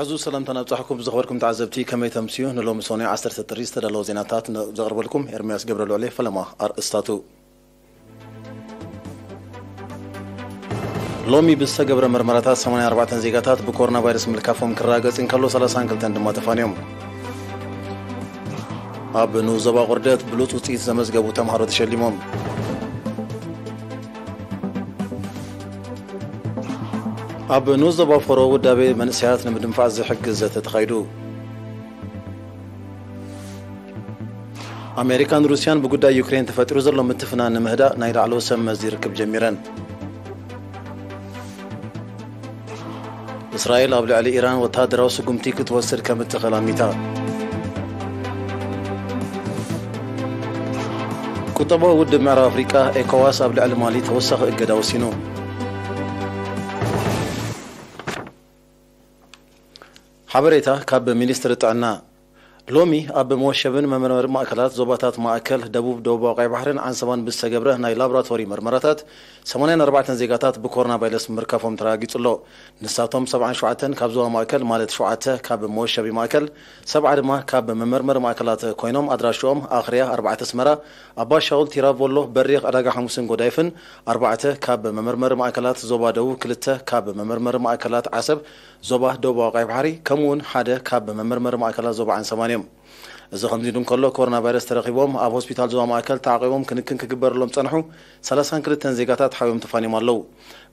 ዕዙዝ ሰላምታና ኣብጻሕኩም ዝኸበርኩም ተዓዘብቲ፣ ከመይ ተምስዩ? ንሎሚ ሰኑይ ዓሰርተ ጥሪ ዝተዳለወ ዜናታት ን-፣ ዘቕርበልኩም ኤርምያስ ገብረልዑል እየ። ፈለማ ኣርእስታቱ። ሎሚ ብዝተገብረ መርመራታት ሰማንያን ኣርባዕተን ዜጋታት ብኮሮና ቫይረስ ምልካፎም ክረጋገጽ እንከሎ፣ ሰላሳን ክልተን ድማ ተፋንዮም። ኣብ ንኡስ ዞባ ቁርደት ብሉጽ ውጽኢት ዘመዝገቡ ተምሃሮ ተሸሊሞም። ኣብ ንኡስ ዞባ ፎሮ ውዳቤ መንእሰያት ንምድንፋዕ ዝሕግዝ ዘተ ተኻይዱ። ኣሜሪካን ሩስያን ብጉዳይ ዩክሬን ተፈጢሩ ዘሎ ምትፍናን ንምህዳእ ናይ ላዕለዎት ሰብ መዚ ርክብ ጀሚረን። እስራኤል ኣብ ልዕሊ ኢራን ወተሃደራዊ ስጉምቲ ክትወስድ ከም እትኽእል ኣሚታ። ቁጠባዊ ውድብ ምዕራብ ኣፍሪቃ ኤኮዋስ ኣብ ልዕሊ ማሊ ተወሳኺ እገዳ ወሲኑ። ሓበሬታ ካብ ሚኒስትሪ ጥዕና። ሎሚ ኣብ መወሸብን መመርመሪ ማእከላት ዞባታት ማእከል፣ ደቡብ፣ ደቡባዊ ቀይ ባሕርን ዓንሰባን ብዝተገብረ ናይ ላቦራቶሪ መርመራታት ሰማንያን ኣርባዕተን ዜጋታት ብኮሮና ቫይረስ ምርካፎም ተረጋጊጹ ኣሎ። ንሳቶም ሰብዓን ሸውዓተን ካብ ዞባ ማእከል፣ ማለት ሸውዓተ ካብ መወሸቢ ማእከል፣ ሰብዓ ድማ ካብ መመርመሪ ማእከላት ኮይኖም፣ ኣድራሽኦም ኣኽርያ፣ ኣርባዕተ ኣስመራ፣ ኣባሻውል፣ ቲራቮሎ፣ በሪኽ፣ ዕዳጋ ሓሙስን ጎዳይፍን፣ ኣርባዕተ ካብ መመርመሪ ማእከላት ዞባ ደቡብ፣ ክልተ ካብ መመርመሪ ማእከላት ዓሰብ፣ ዞባ ደቡባዊ ቀይ ባሕሪ፣ ከምኡ'ውን ሓደ ካብ መመርመሪ ማእከላት ዞባ ዓንሰባን እዮም። እዚ ከምዚ ኢሉ እንከሎ፣ ኮሮና ቫይረስ ተረኺቦም ኣብ ሆስፒታል ዞባ ማእከል ተዓቒቦም ክንክን ክግበረሎም ዝጸንሑ ሰላሳን ክልተን ዜጋታት ሓውዮም ተፋንዮም ኣለዉ።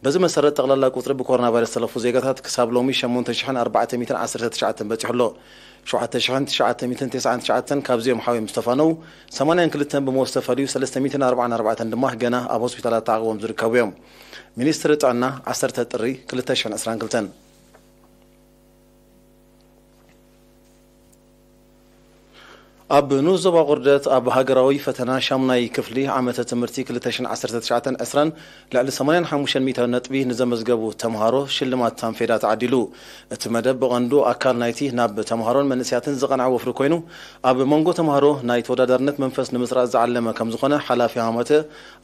በዚ መሰረት፣ ጠቕላላ ቁጽሪ ብኮሮና ቫይረስ ዝተለፉ ዜጋታት ክሳብ ሎሚ ሸሞንተ ሽሕን ኣርባዕተ ሚእትን ዓሰርተ ትሽዓተን በጺሑ ኣሎ። ሸውዓተ ሽሕን ትሽዓተ ሚእትን ተስዓን ትሽዓተን ካብዚኦም ሓውዮም ዝተፋነዉ፣ ሰማንያን ክልተን ብሞት ዝተፈልዩ፣ ሰለስተ ሚእትን ኣርባዓን ኣርባዕተን ድማ ገና ኣብ ሆስፒታላት ተዓቒቦም ዝርከቡ እዮም። ሚኒስትሪ ጥዕና፣ ዓሰርተ ጥሪ ክልተ ሽሕን ዕስራን ክልተን። ኣብ ንኡስ ዞባ ቁርደት፣ ኣብ ሃገራዊ ፈተና ሻሙናይ ክፍሊ ዓመተ ትምህርቲ ክልተ ሽሕን ዓሰርተ ትሽዓተን ዕስራን ልዕሊ ሰማንያን ሓሙሽተን ሚእታዊ ነጥቢ ንዘመዝገቡ ተምሃሮ ሽልማት ታንፌዳ ተዓዲሉ። እቲ መደብ ብቐንዱ ኣካል ናይቲ ናብ ተምሃሮን መንእሰያትን ዝቐንዐ ወፍሪ ኮይኑ፣ ኣብ መንጎ ተምሃሮ ናይ ተወዳዳርነት መንፈስ ንምስራጽ ዝዓለመ ከም ዝኾነ ሓላፊ ሃማተ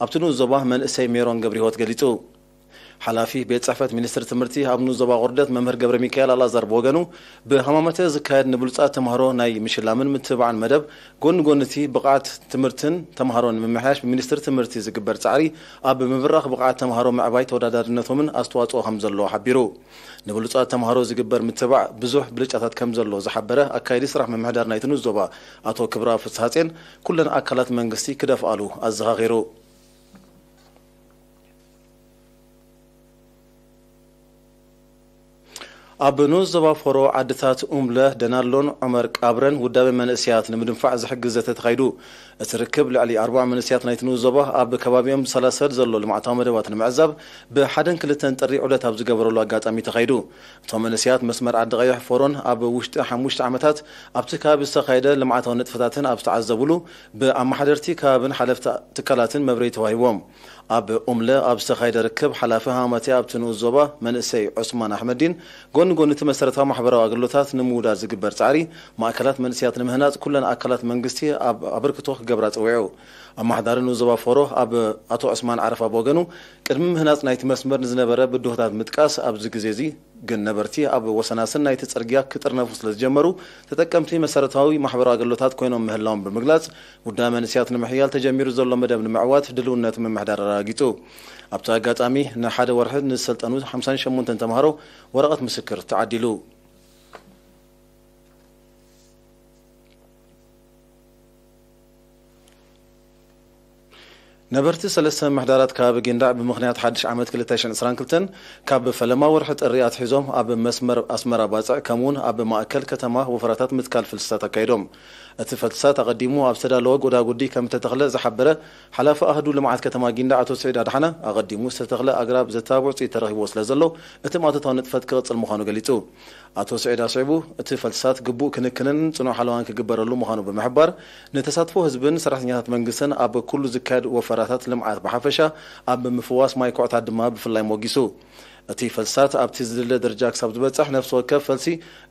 ኣብቲ ንኡስ ዞባ መንእሰይ ሜሮን ገብረህይወት ገሊጹ። ሓላፊ ቤት ጽሕፈት ሚኒስትሪ ትምህርቲ ኣብ ንኡስ ዞባ ቁርደት መምህር ገብረ ሚካኤል ኣልኣዛር ብወገኑ፣ ብሃማመተ ዝካየድ ንብሉጻት ተምሃሮ ናይ ምሽላምን ምትብባዕን መደብ፣ ጎኒ ጎኒ እቲ ብቕዓት ትምህርትን ተምሃሮን ንምምሕያሽ ብሚኒስትሪ ትምህርቲ ዝግበር ጻዕሪ፣ ኣብ ምብራኽ ብቕዓት ተምሃሮ ምዕባይ ተወዳዳርነቶምን ኣስተዋጽኦ ከም ዘለዎ ሓቢሩ። ንብሉጻት ተምሃሮ ዝግበር ምትብባዕ ብዙሕ ብልጫታት ከም ዘለዎ ዝሓበረ ኣካያዲ ስራሕ ምምሕዳር ናይቲ ንኡስ ዞባ ኣቶ ክብረኣብ ፍስሓጼን፣ ኩለን ኣካላት መንግስቲ ክደፍኣሉ ኣዘኻኺሩ። ኣብ ንኡስ ዞባ ፎሮ ዓድታት ኡምለ፣ ደናሎን ዑመር ቃብረን ውዳቤ መንእሰያት ንምድንፋዕ ዝሕግዝ ዘተ ተኻይዱ። እቲ ርክብ ልዕሊ ኣርብዓ መንእሰያት ናይቲ ንኡስ ዞባ ኣብ ከባቢኦም ዝሰላሰል ዘሎ ልምዓታዊ መደባት ንምዕዛብ ብሓደን ክልተን ጥሪ ዑደት ኣብ ዝገበረሉ ኣጋጣሚ ተኻይዱ። እቶም መንእሰያት መስመር ዓዲ ቀይሕ ፎሮን ኣብ ውሽጢ ሓሙሽተ ዓመታት ኣብቲ ከባቢ ዝተኻየደ ልምዓታዊ ንጥፈታትን ኣብ ዝተዓዘቡሉ ብኣመሓደርቲ ከባብን ሓለፍቲ ትካላትን መብርሂ ተዋሂቦም። ኣብ ኡምለ ኣብ ዝተኻየደ ርክብ፣ ሓላፊ ሃማመተ ኣብቲ ንኡስ ዞባ መንእሰይ ዑስማን ኣሕመዲን፣ ጎኒ ጎኒ እቲ መሰረታዊ ማሕበራዊ ኣገልግሎታት ንምውዳድ ዝግበር ጻዕሪ፣ ማእከላት መንእሰያት ንምህናጽ ኩለን ኣካላት መንግስቲ ኣብ ኣበርክቶ ክገብራ ጸዊዑ። ኣመሓዳሪ ንኡስ ዞባ ፎሮ ኣብ ኣቶ ዑስማን ዓረፋ ብወገኑ፣ ቅድሚ ምህናጽ ናይቲ መስመር ንዝነበረ ብድሆታት ምጥቃስ፣ ኣብዚ ግዜ እዚ ግን ነበርቲ ኣብ ወሰናስን ናይቲ ጽርግያ ክጥርነፉ ስለ ዝጀመሩ፣ ተጠቀምቲ መሰረታዊ ማሕበራዊ ኣገልግሎታት ኮይኖም ምህላዎም ብምግላጽ፣ ውዳበ መንእሰያት ንምሕያል ተጀሚሩ ዘሎ መደብ ንምዕዋት ድልውነት ምምሕዳር ኣረጋጊጹ። ኣብቲ ኣጋጣሚ፣ ንሓደ ወርሒ ንዝሰልጠኑ ሓምሳን ሸሞንተን ተምሃሮ ወረቐት ምስክር ተዓዲሉ። ነበርቲ ሰለስተ ምምሕዳራት ከባቢ ጊንዳዕ ብምኽንያት ሓድሽ ዓመት ክልተ ሽሕን ዕስራን ክልተን ካብ ፈለማ ወርሒ ጥሪ ኣትሒዞም ኣብ መስመር ኣስመራ ባጽዕ፣ ከምኡውን ኣብ ማእከል ከተማ ወፈራታት ምትካል ፍልስታት ኣካይዶም። እቲ ፈልስታት ኣቐዲሙ ኣብ ዝተዳለወ ጎዳጉዲ ከም እተተኽለ ዝሓበረ ሓላፊ ኣህዱ ልምዓት ከተማ ጊንዳዕ ኣቶ ስዒድ ኣድሓነ፣ ኣቐዲሙ ዝተተኽለ ኣግራብ ዘተባብዕ ውፅኢት ተረኺብዎ ስለ ዘሎ፣ እቲ ማእቶታዊ ንጥፈት ክቕጽል ምዃኑ ገሊጹ። ኣቶ ስዒድ ኣስዒቡ፣ እቲ ፈልስታት ግቡእ ክንክንን ጽኑዕ ሓለዋን ክግበረሉ ምዃኑ ብምሕባር፣ ንተሳትፎ ህዝብን ሰራሕተኛታት መንግስትን ኣብ ኩሉ ዝካየድ ወፈራታት ልምዓት ብሓፈሻ፣ ኣብ ምፍዋስ ማይ ኩዕታት ድማ ብፍላይ ሞጊሱ። እቲ ፈልስታት ኣብቲ ዝድለ ደረጃ ክሳብ ዝበጽሕ፣ ነፍሲ ወከፍ ፈልሲ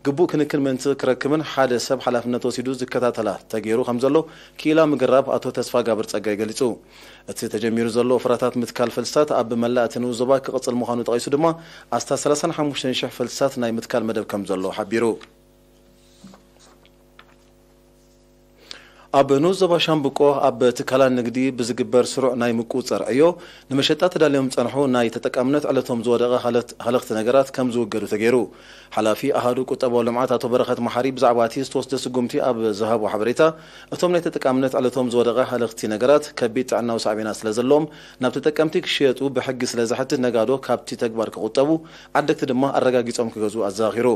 ግቡእ ክንክን ምእንቲ ክረክብን ሓደ ሰብ ሓላፍነት ወሲዱ ዝከታተላ ተገይሩ ከም ዘሎ ክኢላ ምግራብ ኣቶ ተስፋጋብር ጸጋይ ገሊጹ። እቲ ተጀሚሩ ዘሎ ወፈራታት ምትካል ፈልስታት ኣብ መላእ እቲ ንኡስ ዞባ ክቕጽል ምዃኑ ጠቒሱ ድማ፣ ኣስታት ሰላሳን ሓሙሽተን ሽሕ ፈልስታት ናይ ምትካል መደብ ከም ዘሎ ሓቢሩ። ኣብ ንኡስ ዞባ ሻምብቆ ኣብ ትካላት ንግዲ ብዝግበር ስሩዕ ናይ ምቁጽጻር ዕዮ፣ ንመሸጣ ተዳልዮም ዝጸንሑ ናይ ተጠቃምነት ዕለቶም ዝወደቐ ሃለት-፣ ሃለኽቲ ነገራት ከም ዝውገዱ ተገይሩ። ሓላፊ ኣሃዱ ቁጠባዊ ልምዓት ኣቶ በረኸት መሓሪ ብዛዕባ እቲ ዝተወስደ ስጉምቲ ኣብ ዝሃቦ ሓበሬታ፣ እቶም ናይ ተጠቃምነት ዕለቶም ዝወደቐ ሃለኽቲ ነገራት ከቢድ ጥዕናዊ ሳዕቤናት ስለ ዘለዎም፣ ናብ ተጠቀምቲ ክሽየጡ ብሕጊ ስለ ዘሕትት፣ ነጋዶ ካብቲ ተግባር ክቑጠቡ፣ ዓደግቲ ድማ ኣረጋጊጾም ክገዝኡ ኣዘኻኺሩ።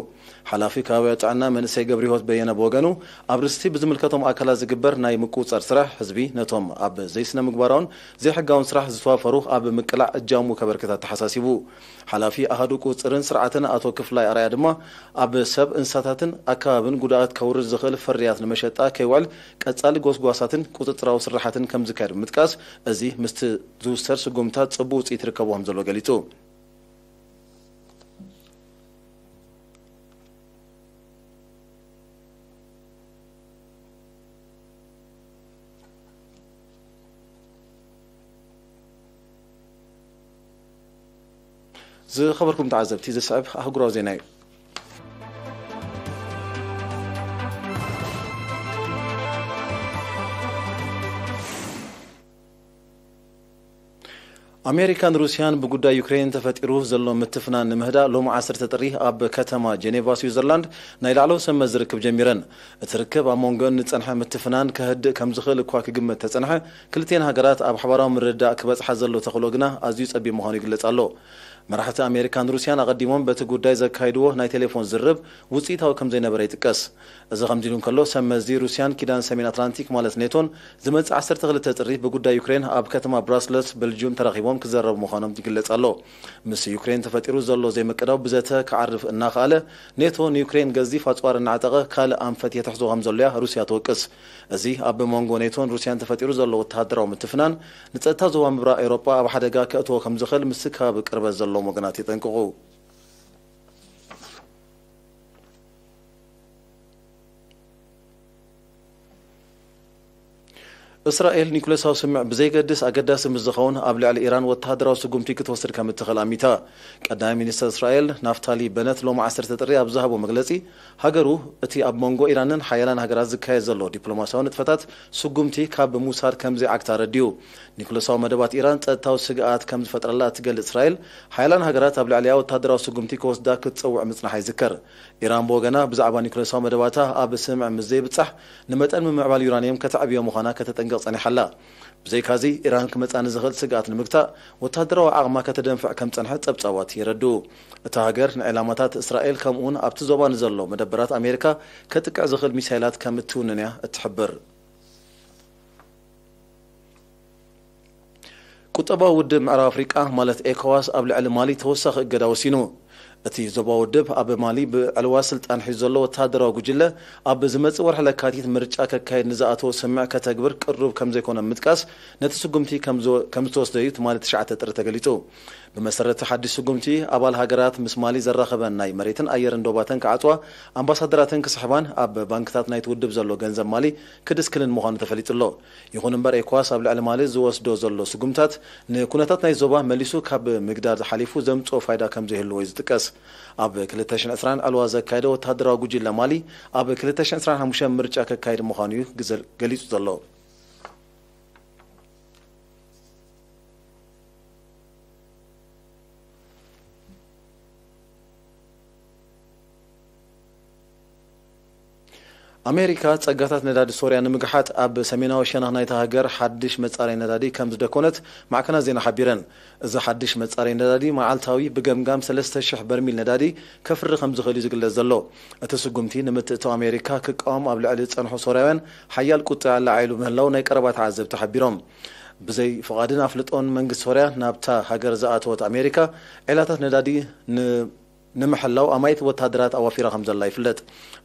ሓላፊ ከባብያዊ ጥዕና መንእሰይ ገብረህይወት በየነ ብወገኑ፣ ኣብ ርእሲቲ ብዝምልከቶም ኣካላት ዝግበር ናይ ምቁጽጻር ስራሕ፣ ህዝቢ ነቶም ኣብ ዘይስነ ምግባራውን ዘይሕጋውን ስራሕ ዝተዋፈሩ ኣብ ምቅላዕ እጃሙ ከበርክት ኣተሓሳሲቡ። ሓላፊ ኣሃዱ ቁጽጽርን ስርዓትን ኣቶ ክፍላይ ኣርኣያ ድማ፣ ኣብ ሰብ፣ እንስሳታትን ኣከባብን ጉድኣት ከውርድ ዝኽእል ፍርያት ንመሸጣ ከይውዕል ቀጻሊ ጎስጓሳትን ቁጽጽራዊ ስራሓትን ከም ዝካየድ ብምጥቃስ፣ እዚ ምስቲ ዝውሰድ ስጉምታት ጽቡቕ ውጽኢት ይርከቦ ከም ዘሎ ገሊጹ። ዝኸበርኩም ተዓዘብቲ፣ ዝስዕብ ኣህጉራዊ ዜና እዩ። ኣሜሪካን ሩስያን ብጉዳይ ዩክሬን ተፈጢሩ ዘሎ ምትፍናን ንምህዳእ፣ ሎሚ ዓሰርተ ጥሪ ኣብ ከተማ ጀኔቫ ስዊዘርላንድ ናይ ላዕለዎት ሰብ መዚ ርክብ ጀሚረን። እቲ ርክብ ኣብ መንጎአን ዝጸንሐ ምትፍናን ከህድእ ከም ዝኽእል እኳ ክግመት ተጸንሐ፣ ክልቲኤን ሃገራት ኣብ ሓባራዊ ምርድዳእ ክበጽሓ ዘሎ ተኽእሎ ግና ኣዝዩ ጸቢብ ምዃኑ ይግለጽ ኣሎ። መራሕቲ ኣሜሪካን ሩስያን ኣቐዲሞም በቲ ጉዳይ ዘካይድዎ ናይ ቴሌፎን ዝርርብ ውጽኢታዊ ከም ዘይነበረ ይጥቀስ። እዚ ከምዚ ኢሉ እንከሎ፣ ሰብ መዚ ሩስያን ኪዳን ሰሜን ኣትላንቲክ ማለት ኔቶን ዝመጽእ ዓሰርተ ክልተ ጥሪ ብጉዳይ ዩክሬን ኣብ ከተማ ብራስለስ፣ በልጅዩም ተራኺቦም ክዘረቡ ምዃኖም ይግለጽ ኣሎ። ምስ ዩክሬን ተፈጢሩ ዘሎ ዘይምቅዳው ብዘተ ክዓርፍ እናኸኣለ፣ ኔቶ ንዩክሬን ገዚፍ ኣጽዋር እናዕጠቐ ካልእ ኣንፈት የተሕዞ ከም ዘሎ እያ ሩስያ ትወቅስ። እዚ ኣብ መንጎ ኔቶን ሩስያን ተፈጢሩ ዘሎ ወተሃደራዊ ምትፍናን፣ ንጸጥታ ዞባ ምብራቕ ኤውሮጳ ኣብ ሓደጋ ከእትዎ ከም ዝኽእል ምስቲ ከባቢ ቅርበት ዘለዎም ወገናት የጠንቅቑ። እስራኤል ኒኩሌሳዊ ስምምዕ ብዘይገድስ ኣገዳሲ ምስ ዝኸውን ኣብ ልዕሊ ኢራን ወተሃደራዊ ስጉምቲ ክትወስድ ከም እትኽእል ኣሚታ። ቀዳማይ ሚኒስተር እስራኤል ናፍታሊ በነት ሎሚ ዓሰርተ ጥሪ ኣብ ዝሃቦ መግለጺ፣ ሃገሩ እቲ ኣብ መንጎ ኢራንን ሓያላን ሃገራት ዝካየድ ዘሎ ዲፕሎማስያዊ ንጥፈታት ስጉምቲ ካብ ምውሳድ ከም ዘይዓግታ ኣረዲኡ። ኒኩሌሳዊ መደባት ኢራን ጸጥታዊ ስግኣት ከም ዝፈጥረላ እትገልጽ እስራኤል፣ ሓያላን ሃገራት ኣብ ልዕሊኣ ወተሃደራዊ ስጉምቲ ክወስዳ ክትጸውዕ ምጽናሓ ይዝከር። ኢራን ብወገና ብዛዕባ ኒኩሌሳዊ መደባታ ኣብ ስምምዕ ምስ ዘይብጻሕ፣ ንመጠን ምምዕባል ዩራንየም ከተዕብዮ ምዃና ከተጠንቅቕ ጸኒሓ ኣላ። ብዘይካዚ፣ ኢራን ክመጻ ንዝኽእል ስግኣት ንምግታእ፣ ወተሃደራዊ ዓቕማ ከተደንፍዕ ከም ጸንሐት ጸብጻባት የረድኡ። እታ ሃገር ንዕላማታት እስራኤል፣ ከምኡውን ኣብቲ ዞባ ንዘሎ መደበራት ኣሜሪካ ከጥቅዕ ዝኽእል ሚሳይላት ከም እትውንን እያ እትሕብር። ቁጠባዊ ውድብ ምዕራብ ኣፍሪቃ ማለት ኤኮዋስ ኣብ ልዕሊ ማሊ ተወሳኺ እገዳ ወሲኑ። እቲ ዞባዊ ውድብ ኣብ ማሊ ብዕልዋ ስልጣን ሒዙ ዘሎ ወተሃደራዊ ጉጅለ ኣብ ዝመጽእ ወርሒ ለካቲት ምርጫ ከካይድ ንዝኣተዎ ስምምዕ ከተግብር ቅሩብ ከም ዘይኮነ ብምጥቃስ፣ ነቲ ስጉምቲ ከም ዝወ-፣ ከም ዝተወስደ እዩ ትማሊ ትሽዓተ ጥሪ ተገሊጹ። ብመሰረት ሓድሽ ስጉምቲ፣ ኣባል ሃገራት ምስ ማሊ ዘራኸበን ናይ መሬትን ኣየርን ዶባተን ክዓጽዋ፣ ኣምባሳደራተን ክስሕባን ኣብ ባንክታት ናይቲ ውድብ ዘሎ ገንዘብ ማሊ ክድስክልን ምዃኑ ተፈሊጡ ኣሎ። ይኹን እምበር፣ ኤኮዋስ ኣብ ልዕሊ ማሊ ዝወስዶ ዘሎ ስጉምታት ንኩነታት ናይ ዞባ መሊሱ ካብ ምግዳድ ሓሊፉ ዘምጽኦ ፋይዳ ከም ዘይህልዎ እዩ ዝጥቀስ። ኣብ ክልተ ሽሕን ዕስራን ዕልዋ ዘካየደ ወተሃደራዊ ጉጅለ ማሊ ኣብ ክልተ ሽሕን ዕስራን ሓሙሽተን ምርጫ ከካይድ ምዃኑ እዩ ግዘ-፣ ገሊጹ ዘሎ። ኣሜሪካ ጸጋታት ነዳዲ ሶርያ ንምግሓጥ ኣብ ሰሜናዊ ሸነኽ ናይታ ሃገር ሓድሽ መጻረይ ነዳዲ ከም ዝደኮነት ማዕከናት ዜና ሓቢረን። እዚ ሓድሽ መጻረይ ነዳዲ መዓልታዊ ብገምጋም ሰለስተ ሽሕ በርሚል ነዳዲ ከፍሪ ከም ዝኽእል እዩ ዝግለጽ ዘሎ። እቲ ስጉምቲ ንምትእትታው ኣሜሪካ ክቃወም ኣብ ልዕሊ ዝጸንሑ ሶርያውያን ሓያል ቁጥዐ ኣላዒሉ ምህላው ናይ ቀረባ ተዓዘብቲ ሓቢሮም። ብዘይ ፍቓድን ኣፍልጦን መንግስቲ ሶርያ ናብታ ሃገር ዝኣተወት ኣሜሪካ፣ ዒላታት ነዳዲ ን-፣ ንምሕላው ኣማኢት ወታደራት ኣዋፊራ ከም ዘላ ይፍለጥ።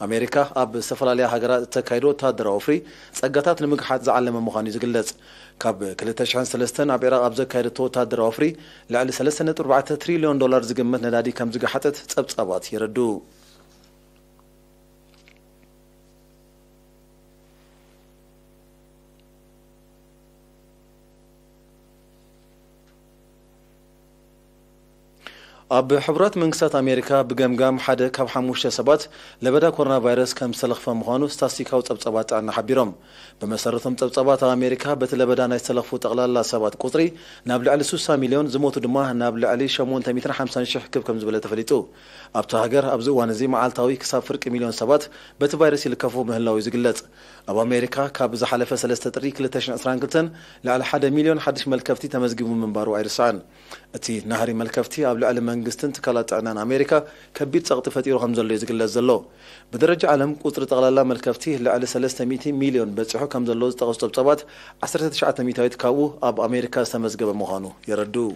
ኣሜሪካ ኣብ ዝተፈላለያ ሃገራት እተካይዶ ወታደራዊ ወፍሪ ጸጋታት ንምግሓጥ ዝዓለመ ምዃኑ እዩ ዝግለጽ። ካብ ክልተ ሽሕን ሰለስተን ኣብ ኢራቕ ኣብ ዘካየደቶ ወታደራዊ ወፍሪ ልዕሊ ሰለስተ ነጥቢ ኣርባዕተ ትሪልዮን ዶላር ዝግመት ነዳዲ ከም ዝገሓጠት ጸብጻባት የረድኡ። ኣብ ሕቡራት መንግስታት ኣሜሪካ ብገምጋም ሓደ ካብ ሓሙሽተ ሰባት ለበዳ ኮሮና ቫይረስ ከም ዝተለኽፈ ምዃኑ ስታስቲካዊ ጸብጻባት ጥዕና ሓቢሮም። ብመሰረቶም ጸብጻባት ኣብ ኣሜሪካ በቲ ለበዳ ናይ ዝተለኽፉ ጠቕላላ ሰባት ቁጽሪ ናብ ልዕሊ ስሳ ሚልዮን፣ ዝሞቱ ድማ ናብ ልዕሊ ሸሞንተ ሚእትን ሓምሳን ሽሕ ክብ ከም ዝበለ ተፈሊጡ። ኣብታ ሃገር ኣብዚ እዋን እዚ መዓልታዊ ክሳብ ፍርቂ ሚልዮን ሰባት በቲ ቫይረስ ይልከፉ ምህላው እዩ ዝግለጽ። ኣብ ኣሜሪካ ካብ ዝሓለፈ ሰለስተ ጥሪ ክልተ ሽሕን ዕስራን ክልተን ልዕሊ ሓደ ሚልዮን ሓድሽ መልከፍቲ ተመዝጊቡ ምንባሩ ኣይርስዕን። እቲ ናህሪ መልከፍቲ ኣብ ልዕሊ መንግስትን ትካላት ጥዕናን ኣሜሪካ ከቢድ ጸቕጢ ፈጢሩ ከም ዘሎ እዩ ዝግለጽ ዘሎ። ብደረጃ ዓለም ቁጽሪ ጠቕላላ መልከፍቲ ልዕሊ ሰለስተ ሚእቲ ሚልዮን በጺሑ ከም ዘሎ ዝጠቐሱ ጸብጻባት፣ ዓሰርተ ትሽዓተ ሚእታዊት ካብኡ ኣብ ኣሜሪካ ዝተመዝገበ ምዃኑ የረድኡ።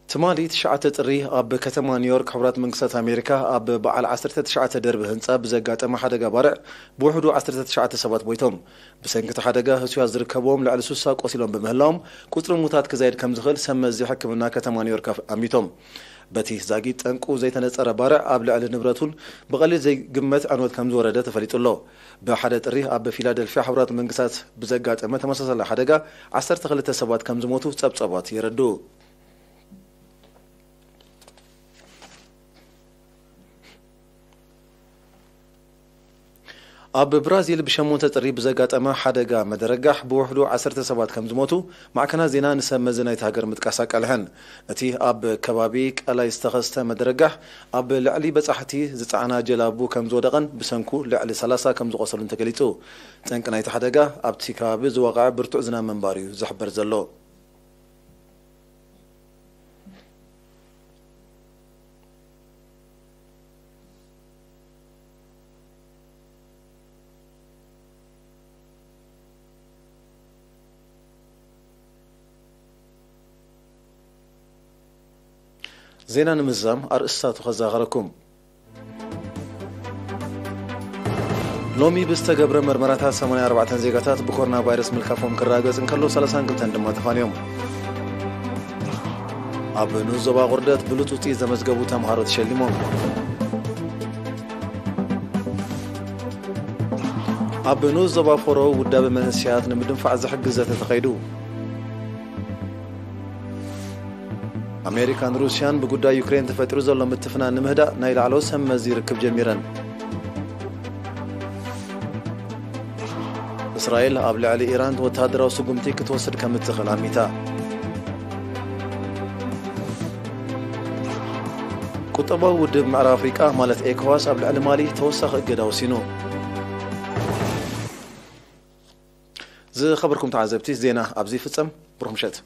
ትማሊ ትሽዓተ ጥሪ ኣብ ከተማ ኒውዮርክ ሕቡራት መንግስታት ኣሜሪካ ኣብ በዓል ዓሰርተ ትሽዓተ ደርቢ ህንጻ ብዘጋጠመ ሓደጋ ባርዕ ብውሕዱ ዓሰርተ ትሽዓተ ሰባት ሞይቶም። ብሰንኪ እቲ ሓደጋ ህሱያት ዝርከብዎም ልዕሊ ስሳ ቆሲሎም ብምህላዎም ቁጽሪ ሙታት ክዛይድ ከም ዝኽእል ሰብ መዚ ሕክምና ከተማ ኒውዮርክ ኣፍ-፣ ኣሚቶም። በቲ ዛጊት ጠንቁ ዘይተነጸረ ባርዕ ኣብ ልዕሊ ንብረቱን ብቐሊል ዘይግመት ዕንወት ከም ዝወረደ ተፈሊጡ ኣሎ። ብሓደ ጥሪ ኣብ ፊላደልፊያ ሕቡራት መንግስታት ብዘጋጠመ ተመሳሳሊ ሓደጋ ዓሰርተ ክልተ ሰባት ከም ዝሞቱ ጸብጻባት የረድኡ። ኣብ ብራዚል ብሸሞንተ ጥሪ ብዘጋጠመ ሓደጋ መደረጋሕ ብውሕዱ ዓሰርተ ሰባት ከም ዝሞቱ ማዕከናት ዜና ንሰብ መዚ ናይቲ ሃገር ምጥቃስ ኣቃልሐን። እቲ ኣብ ከባቢ ቀላይ ዝተኸስተ መደረጋሕ ኣብ ልዕሊ በጻሕቲ ዝጸዓና ጀላቡ ከም ዝወደቐን ብሰንኩ ልዕሊ ሰላሳ ከም ዝቖሰሉን ተገሊጹ። ጠንቂ ናይቲ ሓደጋ ኣብቲ ከባቢ ዝወቕዐ ብርቱዕ ዝናብ ምንባሩ እዩ ዝሕበር ዘሎ። ዜና ንምዝዛም ኣርእስታቱ ከዘኻኽረኩም። ሎሚ ብዝተገብረ መርመራታት ሰማንያ ኣርባዕተ ዜጋታት ብኮሮና ቫይረስ ምልካፎም ክረጋገጽ እንከሎ፣ ሰላሳን ክልተን ድማ ተፋንዮም። ኣብ ንኡስ ዞባ ቁርደት ብሉጽ ውጽኢት ዘመዝገቡ ተምሃሮ ተሸሊሞም። ኣብ ንኡስ ዞባ ፎሮ ውዳበ መንእሰያት ንምድንፋዕ ዝሕግዝ ዘተ ተኻይዱ። ኣሜሪካን ሩስያን ብጉዳይ ዩክሬን ተፈጢሩ ዘሎ ምትፍናን ንምህዳእ ናይ ላዕለዎት ሰብ መዚ ርክብ ጀሚረን። እስራኤል ኣብ ልዕሊ ኢራን ወተሃደራዊ ስጉምቲ ክትወስድ ከም እትኽእል ኣሚታ። ቁጠባዊ ውድብ ምዕራብ ኣፍሪቃ ማለት ኤኮዋስ ኣብ ልዕሊ ማሊ ተወሳኺ እገዳ ወሲኑ። ዝኸበርኩም ተዓዘብቲ፣ ዜና ኣብዚ ይፍጸም። ብሩኽ ምሸት።